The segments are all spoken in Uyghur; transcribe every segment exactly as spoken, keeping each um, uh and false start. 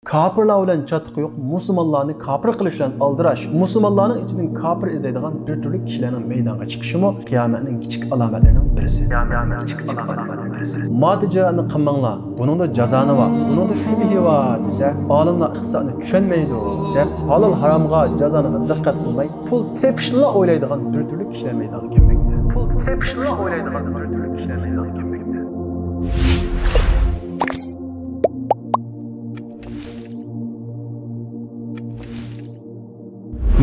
كاپىرلار بىلەن چاتىقى يوق، مۇسۇلمانلارنى كاپىر قىلىش بىلەن ئالدىراش، مۇسۇلمانلارنىڭ ئىچىدىن كاپىر ئىزدەيدىغان بىر تۈرلۈك كىشىلەرنىڭ مەيدانغا چىقىشىمۇ قىيامەتنىڭ كىچىك ئالامەتلىرىنىڭ بىرسى. قىيامەتنىڭ كىچىك ئالامەتلىرىنىڭ بىرسى. ما تىجارەتنى قىلماڭلار، بۇنىڭدا جازانى بار، بۇنىڭدا شۈبھە بار دېسە، ئالىملار ئىقتىسادنى چۈشەنمەيدۇ دەپ، ھالال ھارامغا، جازانىغا دىققەت قىلماي، پۇل تېپىشنىلا ئويلايدىغان بىر تۈرلۈك كىشىلەر مەيدانغا كەلمەكتە. پۇل تېپىشنىلا ئويلايدىغان بىر تۈرلۈك كىشىلەر مەيدانغا كەلمەكتە.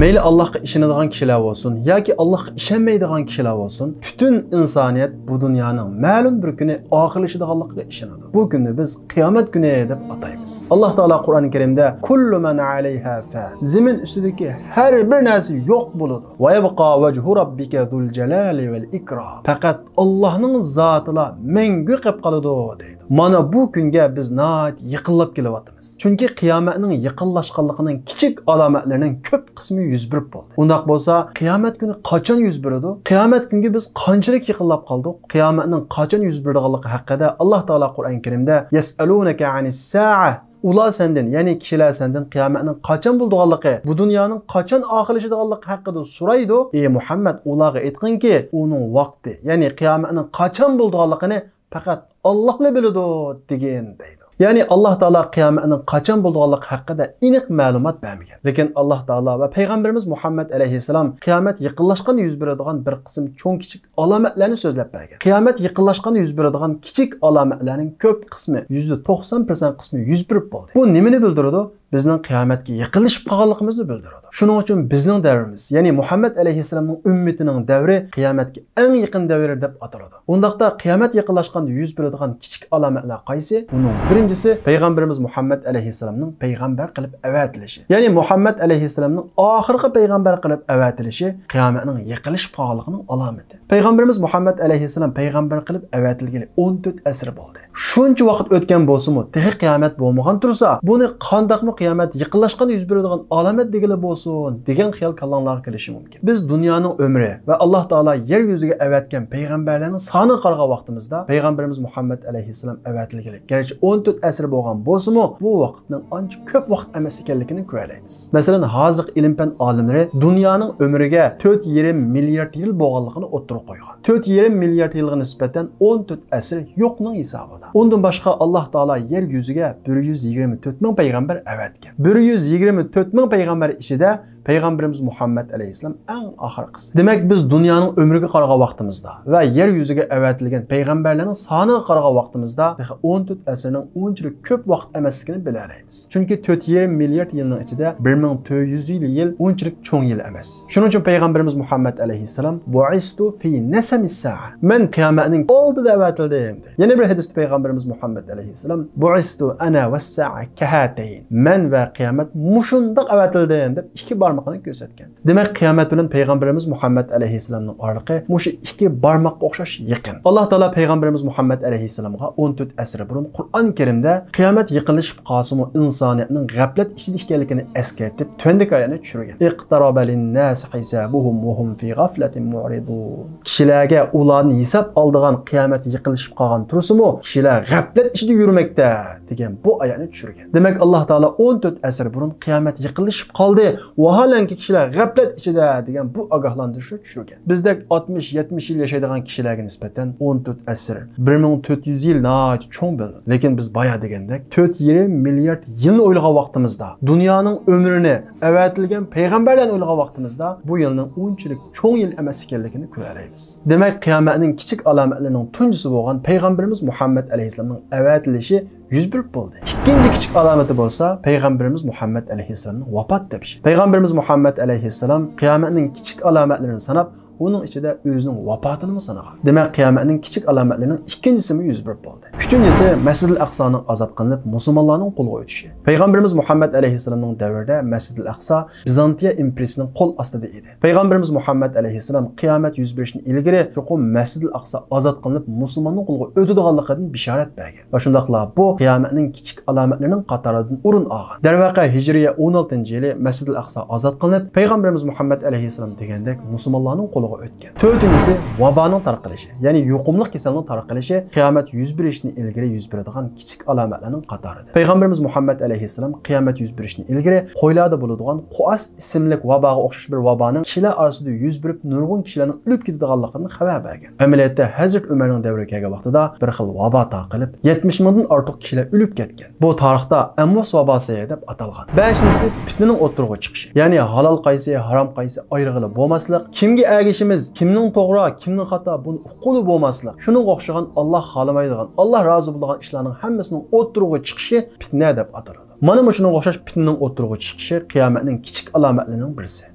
مەيلى ئاللاھقا ئىشىنىدىغان كىشىلەر بولسۇن ياكى ئاللاھقا ئىشەنمەيدىغان كىشىلەر بولسۇن، پۈتۈن ئىنسانىيەت بۇ دۇنيانىڭ مەلۇم بىر كۈنى ئاخىرلىشىدىغانلىقىغا ئىشىنىدۇ. بۇ كۈننى بىز قىيامەت كۈنى دەپ ئاتايمىز. ئاللاھ تائالا قۇرئان كەرىمدە، كۇللۇ مەن ئەلەيھا فان، زېمىن ئۈستىدىكى ھەر بىر نەرسە يوق بولىدۇ. ۋە يەبقا ۋەجھۇ رەببىكە زۇل جالالی ۋەل ئىكرام، پەقەت ئاللاھنىڭ زاتىلا مەڭگۈ قېلىپ قالىدۇ دەيدۇ. مانا بۇ كۈنگە بىز ناھايىتى يېقىنلاپ كېلىۋاتىمىز. چۈنكى قىيامەتنىڭ يېقىنلاشقانلىقىنىڭ كىچىك ئالامەتلىرىنىڭ كۆپ قىسمى يۈز بېرىپ بولدى. ئۇنداق بولسا، قىيامەت كۈنى قاچان يۈز بېرىدۇ؟ قىيامەت كۈنگە بىز قانچىلىك يېقىنلاپ قالدۇق؟ قىيامەتنىڭ قاچان يۈز بېرىدىغانلىقى ھەققىدە ئاللاھ تائالا قۇرئان كەرىمدە، يەسئەلۇنەكە ئەنىس سائە، ئۇلار سەندىن، يەنى كىشىلەر سەندىن قىيامەتنىڭ قاچان بولىدىغانلىقى، بۇ دۇنيانىڭ قاچان ئاخىرلىشىدىغانلىقى ھەققىدە سورايدۇ. ئى مۇھەممەد، ئۇلارغا ئېيتقىنكى، ئۇنىڭ ۋاقتى، يەنى قىيامەتنىڭ قاچان بولىدىغانلىقىنى پەقەت ئاللاھلا بىلىدۇ دېگىن دەيدۇ. يەنى ئاللاھ تائالا قىيامەتنىڭ قاچان بولىدىغانلىقى ھەققىدە ئېنىق مەلۇمات بەرمىگەن. لېكىن ئاللاھ تائالا ۋە پەيغەمبىرىمىز مۇھەممەد ئەلەيھىسسالام قىيامەت يېقىنلاشقاندا يۈز بېرىدىغان بىر قىسىم چوڭ كىچىك ئالامەتلەرنى سۆزلەپ بەرگەن. قىيامەت يېقىنلاشقاندا يۈز بېرىدىغان كىچىك ئالامەتلەرنىڭ كۆپ قىسمى، يۈزدە توقسان پىرسەنت قىسمى يۈز بېرىپ بولدى. بۇ نېمىنى بىلدۈرىدۇ؟ بىزنىڭ قىيامەتكە يېقىنلىشىپ قالغانلىقىمىزنى بىلدۈرىدۇ. شۇنىڭ ئۈچۈن بىزنىڭ دەۋرىمىز، يەنى مۇھەممەد ئەلەيھىسسالامنىڭ ئۈممىتىنىڭ دەۋرى قىيامەتكە ئەڭ يېقىن دەۋر دەپ ئاتىلىدۇ. ئۇنداقتا قىيامەت يېقىنلاشقاندا يۈز بېرىدىغان كىچىك ئالامەتلەر قايسى؟ ئۇنىڭ بىرىنچىسى پەيغەمبىرىمىز مۇھەممەد ئەلەيھىسسالامنىڭ پەيغەمبەر قىلىپ ئەۋەتىلىشى. يەنى مۇھەممەد ئەلەيھىسسالامنىڭ ئاخىرقى پەيغەمبەر قىلىپ ئەۋەتىلىشى قىيامەتنىڭ يېقىنلىشىپ قالغانلىقىنىڭ ئالامىتى. پەيغەمبىرىمىز مۇھەممەد ئەلەيھىسسالام پەيغەمبەر قىلىپ ئەۋەتىلگىلى ئون تۆت ئەسىر بولدى. شۇنچە ۋاقىت ئۆتكەن بولسىمۇ، تېخى قىيامەت بولمىغان تۇرسا، بۇنى قانداقمۇ قىيامەت يېقىنلاشقاندا يۈز بېرىدىغان ئالامەت دېگىلى بولسۇن، دېگەن خىيال كاللاڭلارغا كېلىشى مۇمكىن. بىز دۇنيانىڭ ئۆمرى ۋە ئاللاھ تائالا يەر يۈزىگە ئەۋەتكەن پەيغەمبەرلەرنىڭ سانىغا قارىغان ۋاقتىمىزدا، پەيغەمبىرىمىز مۇھەممەد ئەلەيھىسسالام ئەۋەتىلگىلى گەرچە ئون تۆت ئەسىر بولغان بولسىمۇ، بۇ ۋاقىتنىڭ ئانچە كۆپ ۋاقىت ئەمەس ئىكەنلىكىنى كۆرەلەيمىز. مەسىلەن، ھازىرقى ئىلىم-پەن ئالىملىرى دۇنيانىڭ ئۆمرىگە تۆت يېرىم مىليارد يىل بولغانلىقىنى ئوتتۇرىغا قويغان. تۆت يېرىم مىليارد يىلغا نىسبەتەن ئون تۆت ئەسىر يوقنىڭ ھېسابىدا. ئۇندىن باشقا، ئاللاھ تائالا يەر يۈزىگە بىر يۈز يىگىرمە تۆت مىڭ پەيغەمبەر ئەۋەتكەن. بىر يۈز يىگىرمە تۆت مىڭ پەيغەمبەر ئىچىدە پەيغەمبىرىمىز مۇھەممەد ئەلەيھىسسالام ئەڭ ئاخىرقىسى. دېمەك، بىز دۇنيانىڭ ئۆمرىگە قارىغان ۋاقتىمىزدا ۋە يەر يۈزىگە ئەۋەتىلگەن پەيغەمبەرلەرنىڭ سانىغا قارىغان ۋاقتىمىزدا تېخى ئون تۆت ئەسىرنىڭ ئۇنچىلىك كۆپ ۋاقىت ئەمەسلىكىنى بىلەلەيمىز. چۈنكى تۆت يېرىم مىليارد يىلنىڭ ئىچىدە بىر مىڭ تۆت يۈز يىل، يىل ئۇنچىلىك چوڭ يىل ئەمەس. شۇنىڭ ئۈچۈن پەيغەمبىرىمىز مۇھەممەد ئەلەيھىسسالام، بۇئىستۇ فى نەسەمىس سائە، مەن قىيامەتنىڭ ئالدىدا ئەۋەتىلدىم، دەيدۇ. يەنە بىر ھەدىستە پەيغەمبىرىمىز مۇھەممەد ئەلەيھىسسالام، بۇئىستۇ ئەنە ۋەسسائە كەھاتەين، مەن ۋە قىيامەت مۇشۇنداق ئەۋەتىلدىم، دەپ ئىككى بارمىقىنى كۆرسەتكەن. دېمەك، قىيامەت بىلەن پەيغەمبىرىمىز مۇھەممەد ئەلەيھىسسالامنىڭ ئارىلىقى مۇشۇ ئىككى بارماققا ئوخشاش يېقىن. ئاللاھ تائالا پەيغەمبىرىمىز مۇھەممەد ئەلەيھىسسالامغا ئون تۆت ئەسىر بۇرۇن قۇرئان كەرىمدە، قىيامەت يېقىنلىشىپ قالسىمۇ، ئىنسانىيەتنىڭ غەپلەت ئىچىدە ئىكەنلىكىنى ئەسكەرتىپ، تۆۋەندىكى ئايەتنى چۈشۈرگەن. اقترب للناس حسابهم وهم في غفلة معرضون. كىشىلەرگە ئۇلارنى ھېساب ئالىدىغان قىيامەت يېقىنلىشىپ قالغان تۇرسىمۇ، كىشىلەر غەپلەت ئىچىدە يۈرمەكتە، دېگەن بۇ ئايەتنى چۈشۈرگەن. دېمەك، ئاللاھ تائالا ئون تۆت ئەسىر بۇرۇن قىيامەت يېقىنلىشىپ قالدى، ۋاھالەنكى كىشىلەر غەپلەت ئىچىدە، دېگەن بۇ ئاگاھلاندۇرۇشنى چۈشۈرگەن. بىزدەك ئاتمىش، يەتمىش يىل ياشايدىغان كىشىلەرگە نىسبەتەن ئون تۆت ئەسىر، بىر مىڭ تۆت يۈز يىل ناھايىتى چوڭ بىلىنىدۇ. لېكىن بىز بايا دېگەندەك، تۆت يېرىم مىليارد يىلنى ئويلىغان ۋاقتىمىزدا، دۇنيانىڭ ئۆمرىنى، ئەۋەتىلگەن پەيغەمبەرلەرنى ئويلىغان ۋاقتىمىزدا، بۇ يىلنىڭ ئۇنچىلىك چوڭ يىل ئەمەس ئىكەنلىكىنى كۆرەلەيمىز. دېمەك، قىيامەتنىڭ كىچىك ئالامەتلىرىنىڭ تۇنجىسى بولغان پەيغەمبىرىمىز مۇھەممەد ئەلەيھىسسالامنىڭ ئەۋەتىلىشى يۈز بېرىپ بولدى. ئىككىنچى كىچىك ئالامىتى بولسا پەيغەمبىرىمىز مۇھەممەد ئەلەيھىسسالامنىڭ ۋاپات تېپىشى. پەيغەمبىرىمىز مۇھەممەد ئەلەيھىسسالام قىيامەتنىڭ كىچىك ئالامەتلىرىنى ساناپ، ئۇنىڭ ئىچىدە ئۆزىنىڭ ۋاپاتىنىمۇ سانىغان. دېمەك، قىيامەتنىڭ كىچىك ئالامەتلىرىنىڭ ئىككىنچىسىمۇ يۈز بېرىپ بولدى. ئۈچىنچىسى، مەسجىدىل ئەقسانىڭ ئازاد قىلىنىپ، مۇسۇلمانلارنىڭ قولىغا ئۆتۈشى. پەيغەمبىرىمىز مۇھەممەد ئەلەيھىسسالامنىڭ دەۋرىدە مەسجىدىل ئەقسا بىزانتىيە ئىمپېرىيىسىنىڭ قول ئاستىدا ئىدى. پەيغەمبىرىمىز مۇھەممەد ئەلەيھىسسالام قىيامەت يۈز بېرىشتىن ئىلگىرى چوقۇم مەسجىدىل ئەقسا ئازاد قىلىنىپ، مۇسۇلماننىڭ قولىغا ئۆتىدىغانلىقىدىن بېشارەت بەرگەن. ۋە شۇنداقلا بۇ قىيامەتنىڭ كىچىك ئالامەتلىرىنىڭ قاتارىدىن ئورۇن ئالغان. دەرۋەقە، ھىجرىيە ئون ئالتىنچى يىلى مەسجىدىل ئەقسا ئازاد قىلىنىپ، پەيغەمبىرىمىز مۇھەممەد ئەلەيھىسسالام دېگەندەك مۇسۇلمانلارنىڭ قولىغا ئۆتكەن. تۆتىنچىسى، ۋابانىڭ تارقىلىشى، يەنى يۇقۇملۇق كېسەلنىڭ تارقىلىشى قىيامەت يۈز بېرىشتىن ئىلگىرى يۈز بېرىدىغان كىچىك ئالامەتلەرنىڭ قاتارىدىن. پەيغەمبىرىمىز مۇھەممەد ئەلەيھىسسالام قىيامەت يۈز بېرىشتىن ئىلگىرى قويلاردا بولىدىغان قۇئاس ئىسىملىك ۋاباغا ئوخشاش بىر ۋابانىڭ كىشىلەر ئارىسىدا يۈز بېرىپ، نۇرغۇن كىشىلەرنىڭ ئۆلۈپ كېتىدىغانلىقىدىن خەۋەر بەرگەن. ئەمەلىيەتتە، ھەزرىتى ئۆمەرنىڭ دەۋرىگە كەلگەن ۋاقتىدا بىر خىل ۋابا تارقىلىپ، يەتمىش مىڭدىن ئارتۇق كىشىلەر ئۆلۈپ كەتكەن. بۇ تارىختا ئەمۋاس ۋاباسى دەپ ئاتالغان. بەشىنچىسى، پىتنىنىڭ ئوتتۇرىغا چىقىشى. يەنى ھالال قايسى، ھارام قايسى ئايرىغىلى بولماسلىق، كىمگە ئەگىشىمىز، كىمنىڭ توغرا، كىمنىڭ خاتا، بۇنى ئۇققىلى بولماسلىق، شۇنىڭغا ئوخشىغان ئاللا خالىمايدىغان، ئاللا رازى بولىدىغان ئىشلارنىڭ ھەممىسىنىڭ ئوتتۇرىغا چىقىشى پىتنە دەپ ئاتىلىدۇ. مانا مۇشۇنىڭغا ئوخشاش پىتنىنىڭ ئوتتۇرىغا چىقىشى قىيامەتنىڭ كىچىك ئالامەتلىرىنىڭ بىرسى.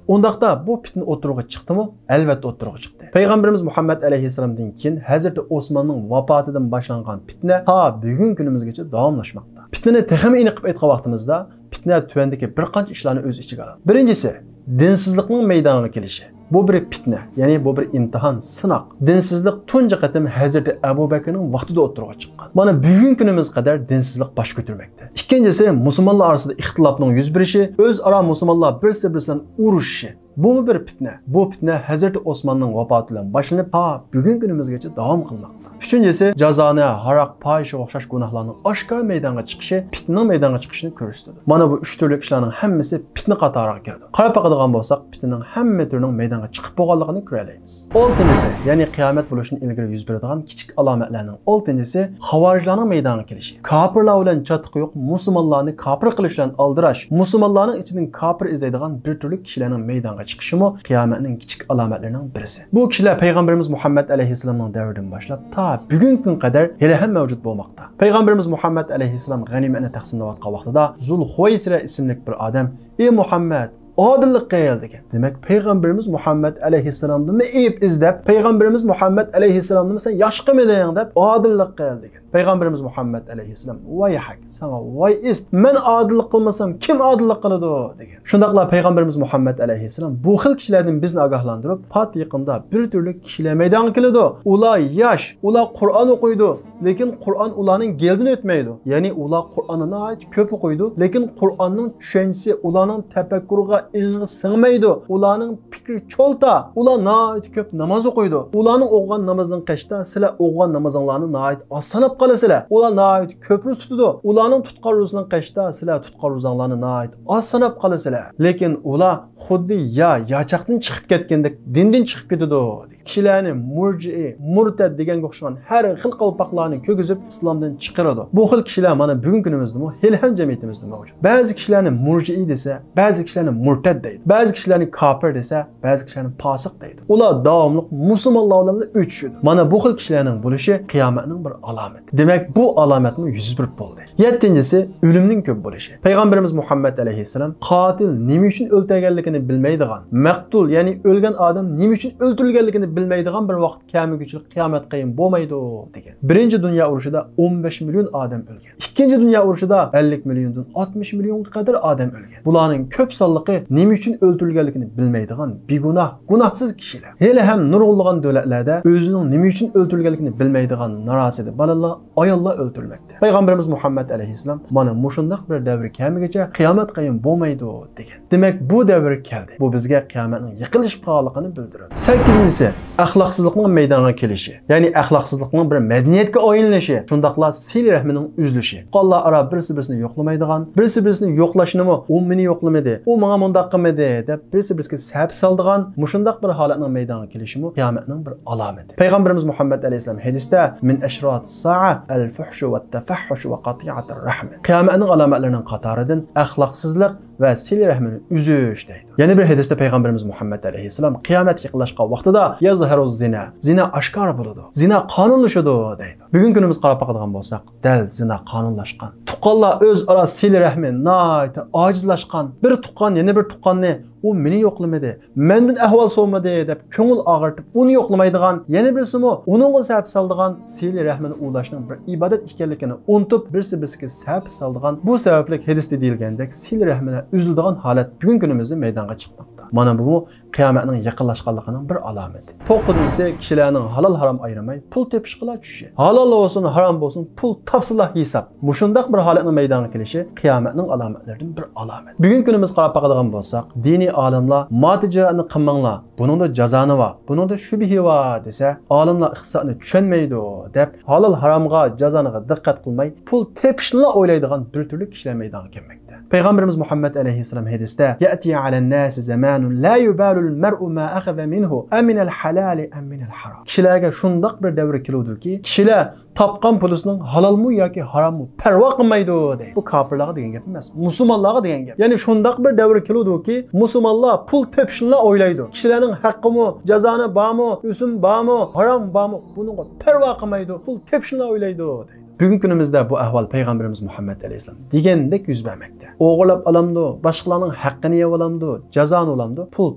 ئۇنداقتا بۇ پىتنە ئوتتۇرىغا چىقتىمۇ؟ ئەلۋەتتە ئوتتۇرىغا چىقتى. پەيغەمبىرىمىز مۇھەممەد ئەلەيھىسسالامدىن كېيىن ھەزرىتى ئوسماننىڭ ۋاپاتىدىن باشلانغان پىتنە تا بۈگۈنكى كۈنىمىزگىچە داۋاملاشماقتا. پىتنىنى تېخىمۇ ئېنىق قىلىپ ئېيتقان ۋاقتىمىزدا، پىتنە تۆۋەندىكى بىر قانچە ئىشلارنى ئۆز ئىچىگە ئالىدۇ. بىرىنچىسى، دىنسىزلىقنىڭ مەيدانغا كېلىشى. بۇ بىر پىتنە، يەنى بۇ بىر ئىمتىھان، سىناق. دىنسىزلىق تۇنجى قېتىم ھەزرىتى ئەبۇ بەكرىنىڭ ۋاقتىدا ئوتتۇرىغا چىققان. مانا بۈگۈنكى كۈنىمىز قەدەر دىنسىزلىق باش كۆتۈرمەكتە. ئىككىنچىسى، مۇسۇلمانلار ئارىسىدا ئىختىلاپنىڭ يۈز بېرىشى، ئۆزئارا مۇسۇلمانلار بىرسى بىرسى بىلەن ئۇرۇشۇشى. بۇمۇ بىر پىتنە. بۇ پىتنە ھەزرىتى ئوسماننىڭ ۋاپاتى بىلەن باشلىنىپ، تا بۈگۈنكى كۈنىمىزگىچە داۋام قىلماقتا. ئۈچىنچىسى، جازانە، ھاراق، پاھىشىگە ئوخشاش گۇناھلارنىڭ ئاشكارا مەيدانغا چىقىشى پىتنىنىڭ مەيدانغا چىقىشىنى كۆرسىتىدۇ. مانا بۇ ئۈچ تۈرلۈك ئىشلارنىڭ ھەممىسى پىتنە قاتارىغا كىرىدۇ. قاراپ باقىدىغان بولساق، پىتنىنىڭ ھەممە تۈرىنىڭ مەيدانغا چىقىپ بولغانلىقىنى كۆرەلەيمىز. ئالتىنچىسى، يەنى قىيامەت بولۇشتىن ئىلگىرى يۈز بېرىدىغان كىچىك ئالامەتلەرنىڭ ئالتىنچىسى، خاۋارىجلارنىڭ مەيدانغا كېلىشى. كاپىرلار بىلەن چاتىقى يوق مۇسۇلمانلارنى كاپىر قىلىش بىلەن ئالدىراش، مۇسۇلمانلارنىڭ ئىچىدىن كاپىر ئىزدەيدىغان بىر تۈرلۈك كىشىلەرنىڭ مەيدانغا چىقىشىمۇ قىيامەتنىڭ كىچىك ئالامەتلىرىنىڭ بىرسى. بۇ كىشىلەر پەيغەمبىرىمىز مۇھەممەد ئەلەيھىسسالامنىڭ دەۋرىدىن باشلاپ تا بۈگۈنكى كۈنگە قەدەر ھېلىھەم مەۋجۇت بولماقتا. پەيغەمبىرىمىز مۇھەممەد ئەلەيھىسسالام غەنىيمەتنى تەقسىملەۋاتقان ۋاقتىدا زۇل خۇۋەيسىرە ئىسىملىك بىر ئادەم، ئى مۇھەممەد، ئادىللىق قىل، دېگەن. دېمەك، پەيغەمبىرىمىز مۇھەممەد ئەلەيھىسسالامدىنمۇ ئەيىب ئىزدەپ، پەيغەمبىرىمىز مۇھەممەد ئەلەيھىسسالامدىنمۇ سەن ياخشى قىلمىدىڭ دەپ ئادىللىق قىل، دېگەن. پەيغەمبىرىمىز مۇھەممەد ئەلەيھىسسالام، ۋاي ھەك، ساڭا ۋاي ئىست، مەن ئادىللىق قىلمىسام كىم ئادىللىق قىلىدۇ، دېگەن. شۇنداقلا پەيغەمبىرىمىز مۇھەممەد ئەلەيھىسسالام بۇ خىل كىشىلەردىن بىزنى ئاگاھلاندۇرۇپ، پات يېقىندا بىر تۈرلۈك كىشىلەر مەيدانغا كېلىدۇ. ئۇلار ياش، ئۇلار قۇرئان ئوقۇيدۇ، لېكىن قۇرئان ئۇلارنىڭ گېلىدىن ئۆتمەيدۇ. يەنى ئۇلار قۇرئاننى ناھايىتى كۆپ ئوقۇيدۇ، لېكىن قۇرئاننىڭ چۈشەنچىسى ئۇلارنىڭ تەپەككۇرىغا ئېنىقى سىڭمەيدۇ. ئۇلارنىڭ پىكرى چولتا، ئۇلار ناھايىتى كۆپ ناماز ئوقۇيدۇ. ئۇلارنىڭ ئوقۇغان نامىزىنىڭ قېشىدا سىلەر ئوقۇغان نامىزىڭلارنى ناھايىتى ئاز ساناپ قالىسىلەر. ئۇلار ناھايىتى كۆپ روزا تۇتىدۇ. ئۇلارنىڭ تۇتقان روزىنىڭ قېشىدا سىلەر تۇتقان روزاڭلارنى ناھايىتى ئاز ساناپ قالىسىلەر. لېكىن ئۇلار خۇددى يا ياچاقتىن چىقىپ كەتكەندەك دىندىن چىقىپ كېتىدۇ. كىشىلەرنى مۇرجىئى، مۇرتەد دېگەنگە ئوخشىغان ھەر خىل قالپاقلارنى كىيگۈزۈپ ئىسلامدىن چىقىرىدۇ. بۇ خىل كىشىلەر مانا بۈگۈنكى كۈنىمىزدىمۇ، ھېلىھەم جەمئىيىتىمىزدە مەۋجۇت. بەزى كىشىلەرنى مۇرجىئى دېسە، بەزى كىشىلەرنى مۇرتەد دەيدۇ. بەزى كىشىلەرنى كاپىر دېسە، بەزى كىشىلەرنى پاسىق دەيدۇ. ئۇلار داۋاملىق مۇسۇلمانلار بىلەن ئۆچۈشىدۇ. مانا بۇ خىل كىشىلەرنىڭ بولۇشى قىيامەتنىڭ بىر ئالامىتى. دېمەك، بۇ ئالامەتمۇ يۈز بېرىپ بولدى. يەتتىنچىسى، ئۆلۈمنىڭ كۆپ بولۇشى. پەيغەمبىرىمىز مۇھەممەد ئەلەيھىسسالام قاتىل نېمە ئۈچۈن ئۆلتۈرگەنلىكىنى بىلمەيدىغان، مەقتۇل، يەنى ئۆلگەن ئادەم نېمە ئۈچۈن ئۆلتۈرۈلگەنلىكىنى بىلمەيدىغان بىر ۋاقىت كەلمىگۈچىلىك قىيامەت قايىم بولمايدۇ، دېگەن. بىرىنچى دۇنيا ئۇرۇشىدا ئون بەش مىليون ئادەم ئۆلگەن. ئىككىنچى دۇنيا ئۇرۇشىدا ئەللىك مىليوندىن ئاتمىش مىليونغا قەدەر ئادەم ئۆلگەن. بۇلارنىڭ كۆپ سانلىقى نېمە ئۈچۈن ئۆلتۈرۈلگەنلىكىنى بىلمەيدىغان بىگۇناھ، گۇناھسىز كىشىلەر. ھېلىھەم نۇرغۇنلىغان دۆلەتلەردە ئۆزىنىڭ نېمە ئۈچۈن ئۆلتۈرۈلگەنلىكىنى بىلمەيدىغان ناراسىدە بالىلار، ئاياللار ئۆلتۈرۈلمەكتە. پەيغەمبىرىمىز مۇھەممەد ئەلەيھىسسالام مانا مۇشۇنداق بىر دەۋر كەلمىگۈچە قىيامەت قايىم بولمايدۇ، دېگەن. دېمەك، بۇ دەۋر كەلدى. بۇ بىزگە قىيامەتنىڭ يېقىنلىشىپ قالغانلىقىنى بىلدۈرىدۇ. سەككىزىنچىسى، ئەخلاقسىزلىقنىڭ مەيدانغا كېلىشى. يەنى ئەخلاقسىزلىقنىڭ بىر مەدەنىيەتكە ئايلىنىشى، شۇنداقلا سىلە رەھمىنىڭ ئۈزۈلۈشى. تۇغقانلار ئارا بىرسى بىرسىنى يوقلىمايدىغان، بىرسى بىرسىنى يوقلاشنىمۇ، ئۇ مېنى يوقلىمىدى، ئۇ ماڭا مۇنداق قىلمىدى دەپ بىرسى بىرسىگە سەپە سالىدىغان مۇشۇنداق بىر ھالەتنىڭ مەيدانغا كېلىشىمۇ قىيامەتنىڭ بىر ئالامىتى. پەيغەمبىرىمىز مۇھەممەد ئەلەيھىسسالام ھەدىستە، مىن ئەشراتىس سائە ئەل فۇھشۇ ۋەت تەفەھھۇشۇ ۋە قاتىئەتىر رەھمى. قىيامەتنىڭ ئالامەتلىرىنىڭ قاتارىدىن ئەخلاقسىزلىق ۋە سىلە رەھمىنى ئۈزۈش دەيدۇ. يەنە بىر ھەدىستە پەيغەمبىرىمىز مۇھەممەد ئەلەيھىسسالام قىيامەت يېقىنلاشقان ۋاقتىدا يەزھەرۇز زىنا، زىنا ئاشكارا بولىدۇ، زىنا قانۇنلىشىدۇ دەيدۇ. بۈگۈنكى كۈنىمىزگە قاراپ باقىدىغان بولساق، دەل زىنا قانۇنلاشقان. تۇغقانلار ئۆزئارا سىلە رەھمى ناھايىتى ئاجىزلاشقان. بىر تۇغقان يەنە بىر تۇغقاننى، ئۇ مېنى يوقلىمىدى، مەندىن ئەھۋال سورىمىدى دەپ كۆڭۈل ئاغرىتىپ ئۇنى يوقلىمايدىغان، يەنە بىرسىمۇ ئۇنىڭغا سەپە سالىدىغان، سىلە رەھمىنى ئۇلاشنىڭ بىر ئىبادەت ئىكەنلىكىنى ئۇنتۇپ بىرسى بىرسىگە سەپە سالىدىغان. بۇ سەۋەبلىك ھەدىستە دېيىلگەندەك سىلە رەھمىلەر ئۈزۈلىدىغان ھالەت بۈگۈنكى كۈنىمىزدە مەيدانغا چىقماقتا. مانا بۇمۇ قىيامەتنىڭ يېقىنلاشقانلىقىنىڭ بىر ئالامىتى. توققۇزىنچىسى، كىشىلەرنىڭ ھالال ھارام ئايرىماي پۇل تېپىشقىلا چۈشۈشى. ھالال بولسۇن، ھارام بولسۇن، پۇل تاپسىلا ھېساب. مۇشۇنداق بىر ھالەتنىڭ مەيدانغا كېلىشى قىيامەتنىڭ ئالامەتلىرىدىن بىر ئالامەت. بۈگۈنكى كۈنىمىزگە قاراپ باقىدىغان بولساق، دىنىي ئالىملار، «ماتى جىرائەتنى قىلماڭلار، بۇنىڭدا جازانى بار، بۇنىڭدا شۈبھە بار» دېسە، ئالىملار ئىقتىسادنى چۈشەنمەيدۇ دەپ، ھالال ھارامغا، جازانىغا دىققەت قىلماي، پۇل تېپىشنىلا ئويلايدىغان بىر تۈرلۈك كىشىلەر مەيدانغا كەلمەكتە. پەيغەمبىرىمىز مۇھەممەد ئەلەيھىسسالام ھەدىستە، «يەتى ئەلەن ناسى زامانۇن لا يۇبالۇل مەرئۇ ما ئەخەزە مىنھۇ ئەمىنەل ھالالى ئەم مىنەل ھارام.» كىشىلەرگە شۇنداق بىر دەۋر كېلىدۇكى، كىشىلەر تاپقان پۇلىسىنىڭ ھالالمۇ ياكى ھاراممۇ پەرۋا قىلمايدۇ، دەيدۇ. بۇ كاپىرلارغا دېگەن گەپ ئەمەس، مۇسۇلمانلارغا دېگەن گەپ. يەنى شۇنداق بىر دەۋر كېلىدۇكى، مۇسۇلمانلار پۇل تېپىشنىلا ئويلايدۇ. كىشىلەرنىڭ ھەققىمۇ، جازانى بارمۇ، ئۆسۈم بارمۇ، ھارام بارمۇ، بۇنىڭغا پەرۋا قىلمايدۇ، پۇل تېپىشنىلا ئويلايدۇ، دەيدۇ. بۈگۈنكى كۈنىمىزدە بۇ ئەھۋال پەيغەمبىرىمىز مۇھەممەد ئەلەيھىسسالام دېگەندەك يۈز بەرمەكتە. ئوغرىلاپ ئالامدۇ، باشقىلارنىڭ ھەققىنى يەۋالامدۇ، جازانى ئالامدۇ، پۇل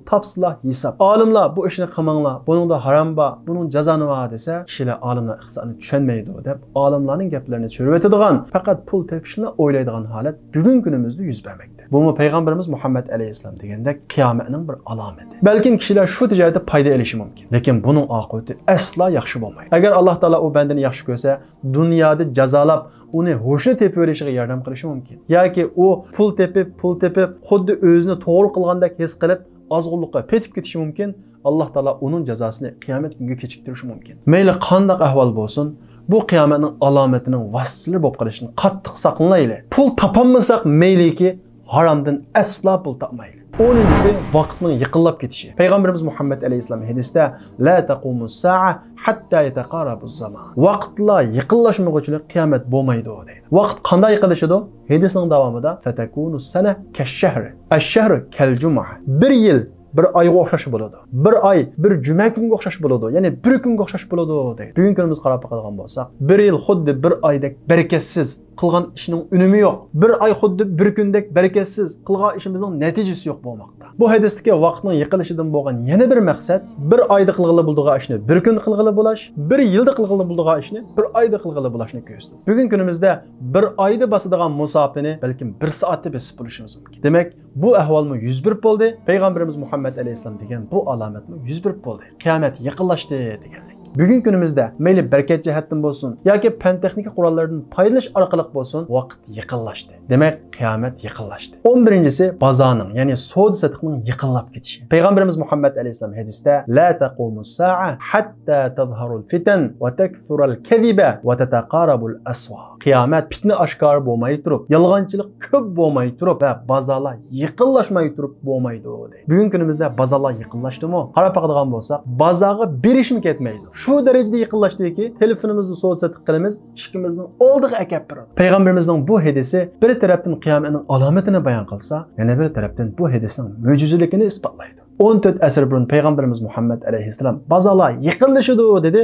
تاپسىلا ھېساب. ئالىملار، «بۇ ئىشنى قىلماڭلار، بۇنىڭدا ھارام بار، بۇنىڭ جازانى بار» دېسە، كىشىلەر، «ئالىملار ئىقتىسادنى چۈشەنمەيدۇ» دەپ، ئالىملارنىڭ گەپلىرىنى چۆرۈۋېتىدىغان، پەقەت پۇل تېپىشنىلا ئويلايدىغان ھالەت بۈگۈنكى كۈنىمىزدە يۈز بەرمەكتە. بۇمۇ پەيغەمبىرىمىز مۇھەممەد ئەلەيھىسسالام دېگەندەك قىيامەتنىڭ بىر ئالامىتى. بەلكىم كىشىلەر شۇ تىجارەتتە پايدا ئېلىشى مۇمكىن، لېكىن بۇنىڭ ئاقىۋىتى ئەسلا ياخشى بولمايدۇ. ئەگەر ئاللاھ تائالا ئۇ بەندىنى ياخشى كۆرسە، دۇنيادا جازالاپ، ئۇنى ھوشىنى تېپىۋېلىشىغا ياردەم قىلىشى مۇمكىن. ياكى ئۇ پۇل تېپىپ، پۇل تېپىپ، خۇددى ئۆزىنى توغرا قىلغاندەك ھېس قىلىپ، ئازغۇنلۇققا پېتىپ كېتىشى مۇمكىن. ئاللاھ تائالا ئۇنىڭ جازاسىنى قىيامەت كۈنىگە كېچىكتۈرۈشى مۇمكىن. مەيلى قانداق ئەھۋال بولسۇن، بۇ قىيامەتنىڭ ئالامىتىنىڭ ۋاسىتىلىرى بولۇپ قېلىشتىن قاتتىق ساقلىنايلى. پۇل تاپالمىساق مەيلىكى، ھارامدىن ئەسلا پۇل تاپمايلى. ئونىنچىسى، ۋاقىتنىڭ يېقىنلاپ كېتىشى. پەيغەمبىرىمىز مۇھەممەد ئەلەيھىسسالام ھەدىستە، «لا تەقۇمۇس سائە ھەتتا يەتەقارەبۇز زامان.» ۋاقىتلار يېقىنلاشمىغۇچىلىك قىيامەت بولمايدۇ، دەيدۇ. ۋاقىت قانداق يېقىنلىشىدۇ؟ ھەدىسنىڭ داۋامىدا، «فتكون السنة كالشهر، الشهر كالجمعة.» بىر يىل بىر ئايغا ئوخشاش بولىدۇ. بىر ئاي بىر جۈمە كۈنگە ئوخشاش بولىدۇ. يەنى بىر كۈنگە ئوخشاش بولىدۇ، دەيدۇ. بۈگۈنكى كۈنىمىزگە قاراپ باقىدىغان بولساق، بىر يىل خۇددى بىر ئايدەك بەرىكەتسىز، قىلغان ئىشنىڭ ئۈنۈمى يوق. بىر ئاي خۇددى بىر كۈندەك بەرىكەتسىز، قىلغان ئىشىمىزنىڭ نەتىجىسى يوق بولماقتا. بۇ ھەدىستىكى ۋاقىتنىڭ يېقىنلىشىدىن بولغان يەنە بىر مەقسەت، بىر ئايدا قىلغىلى بولىدىغان ئىشنى بىر كۈندە قىلغىلى بولاش، بىر يىلدا قىلغىلى بولىدىغان ئىشنى بىر ئايدا قىلغىلى بولاشنى كۆرسىتىدۇ. بۈگۈنكى كۈنىمىزدە بىر ئايدا باسىدىغان مۇساپىنى بەلكىم بىر سائەتتە بېسىپ بولۇشىمىز مۇمكىن. دېمەك، بۇ ئەھۋالمۇ يۈز بېرىپ بولدى. پەيغەمبىرىمىز مۇھەممەد ئەلەيھىسسالام دېگەن بۇ ئالامەتمۇ يۈز بېرىپ بولدى. قىيامەت يېقىنلاشتى دېگەنلىك. بۈگۈنكى كۈنىمىزدە مەيلى بەرىكەت جەھەتتىن بولسۇن ياكى پەن-تېخنىكا قوراللىرىدىن پايدىلىنىش ئارقىلىق بولسۇن، ۋاقىت يېقىنلاشتى. دېمەك، قىيامەت يېقىنلاشتى. ئون بىرىنچىسى، بازارنىڭ، يەنى سودا-سېتىقنىڭ يېقىنلاپ كېتىشى. پەيغەمبىرىمىز مۇھەممەد ئەلەيھىسسالام ھەدىستە، لا تەقۇمۇس سائە ھەتتا تەزھارۇل فىتەن ۋە تەكسۇرەل كەزىبە ۋە تەتەقارەبۇل ئەسۋاق. قىيامەت پىتنە ئاشكارا بولماي تۇرۇپ، يالغانچىلىق كۆپ بولماي تۇرۇپ ۋە بازارلار يېقىنلاشماي تۇرۇپ بولمايدۇ، دەيدۇ. بۈگۈنكى كۈنىمىزدە بازارلار يېقىنلاشتىمۇ؟ قاراپ باقىدىغان بولساق، بازارغا بېرىشمۇ كەتمەيدۇ. شۇ دەرىجىدە يېقىنلاشتىكى، تېلېفونىمىزدا سودا-سېتىق قىلىمىز، ئىشىكىمىزنىڭ ئالدىغا ئەكەپ بېرىدۇ. پەيغەمبىرىمىزنىڭ بۇ ھەدىسى بىر تەرەپتىن قىيامەتنىڭ ئالامىتىنى بايان قىلسا، يەنە بىر تەرەپتىن بۇ ھەدىسنىڭ مۆجىزىلىكىنى ئىسپاتلايدۇ. ئون تۆت ئەسىر بۇرۇن پەيغەمبىرىمىز مۇھەممەد ئەلەيھىسسالام، بازارلار يېقىنلىشىدۇ، دېدى.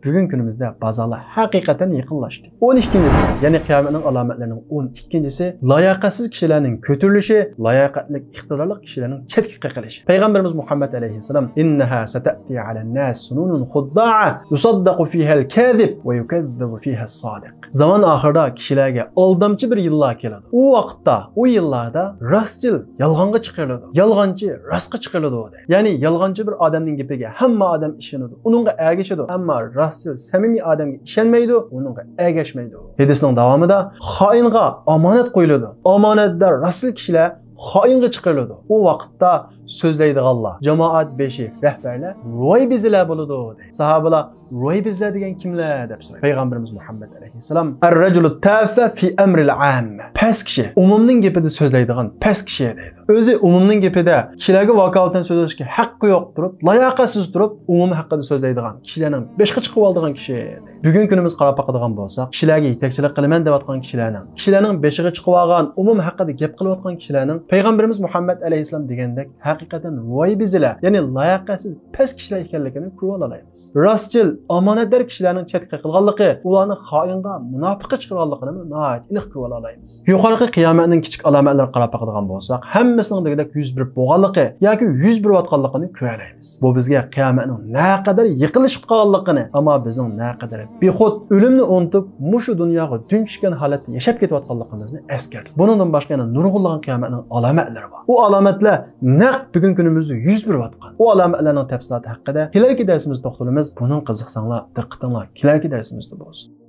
بۈگۈنكى كۈنىمىزدە بازارلار ھەقىقەتەن يېقىنلاشتى. ئون ئىككىنچىسى، يەنى قىيامەتنىڭ ئالامەتلىرىنىڭ ئون ئىككىنچىسى، لاياقەتسىز كىشىلەرنىڭ كۆتۈرۈلۈشى، لاياقەتلىك، ئىقتىدارلىق كىشىلەرنىڭ چەتكە قېقىلىشى. پەيغەمبىرىمىز مۇھەممەد ئەلەيھىسسالام، «إنها ستأتي على الناس سنون خداعة يصدق فيها الكاذب ويكذب فيها الصادق.» زامان ئاخىرىدا كىشىلەرگە ئالدامچى بىر يىللار كېلىدۇ. ئۇ ۋاقىتتا، ئۇ يىللاردا راستچىل يالغانغا چىقىرىلىدۇ، يالغانچى راستقا چىقىرىلىدۇ، دەيدۇ. يەنى يالغانچى بىر ئادەمنىڭ گېپىگە ھەممە ئادەم ئىشىنىدۇ، ئۇنىڭغا ئەگىشىدۇ، ئەمما راستچىل، سەمىمىي ئادەمگە ئىشەنمەيدۇ، ئۇنىڭغا ئەگەشمەيدۇ. ھەدىسنىڭ داۋامىدا، خائىنغا ئامانەت قويۇلىدۇ. ئامانەتدار راستچىل كىشىلەر خائىنغا چىقىرىلىدۇ. ئۇ ۋاقىتتا سۆزلەيدىغانلار، جامائەت بېشى، رەھبەرلەر روي بېزىلەر بولىدۇ، دەيدۇ. ساھابىلار، روي بېزىلەر دېگەن كىملەر؟ دەپ سورايدۇ. پەيغەمبىرىمىز مۇھەممەد ئەلەيھىسسالام، «الرجل التافه في أمر العامة.» پەس كىشى، ئومۇمنىڭ گېپىدە سۆزلەيدىغان پەس كىشى، دەيدۇ. ئۆزى ئومۇمنىڭ گېپىدە كىشىلەرگە ۋاكالىتەن سۆزلەشكە ھەققى يوق تۇرۇپ، لاياقەتسىز تۇرۇپ، ئومۇم ھەققىدە سۆزلەيدىغان كىشىلەرنىڭ بېشىغا چىقىۋالىدىغان كىشى. بۈگۈنكى كۈنىمىز قاراپ باقىدىغان بولساق، كىشىلەرگە يېتەكچىلىك قىلىمەن دەۋاتقان كىشىلەرنىڭ، كىشىلەرنىڭ بېشىغا چىقىۋالغان، ئومۇم ھەققىدە گەپ قىلىۋاتقان كىشىلەرنىڭ پەيغەمبىرىمىز مۇھەممەد ئەلەيھىسسالام دېگەندەك ھەقىقەتەن روي بېزىلەر، يەنى لاياقەتسىز پەس كىشىلەر ئىكەنلىكىنى كۆرۈۋالالايمىز. راستچىل، ئامانەتدار كىشىلەرنىڭ چەتكە قېقىلغانلىقى، ئۇلارنى خائىنغا، مۇناپىققا چىقىرغانلىقىنىمۇ ناھايىتى ئېنىق كۆرۈۋالالايمىز. يۇقىرىقى قىيامەتنىڭ كىچىك ئالامەتلىرىگە قاراپ باقىدىغان بولساق، ھەممىسىنىڭ دېگۈدەك يۈز بېرىپ بولغانلىقى ياكى يۈز بېرىۋاتقانلىقىنى كۆرەلەيمىز. بۇ بىزگە قىيامەتنىڭ نەقەدەر يېقىنلىشىپ قالغانلىقىنى، ئەمما بىزنىڭ نەقەدەر بىخۇد، ئۆلۈمنى ئۇنتۇپ، مۇشۇ دۇنياغا دۈم چۈشكەن ھالەتتە ياشاپ كېتىۋاتقانلىقىمىزنى ئەسكەرتتى. بۇنىڭدىن باشقا يەنە نۇرغۇنلىغان قىيامەتنىڭ ئالامەتلىرى بار. ئۇ ئالامەتلەر نەق بۈگۈنكى كۈنىمىزدە يۈز بېرىۋاتقان. ئۇ ئالامەتلەرنىڭ تەپسىلاتى ھەققىدە كېلەركى دەرسىمىزدە توختىلىمىز. بۇنىڭغا قىزىقساڭلار، دىققىتىڭلار كېلەركى دەرسىمىزدە بولسۇن.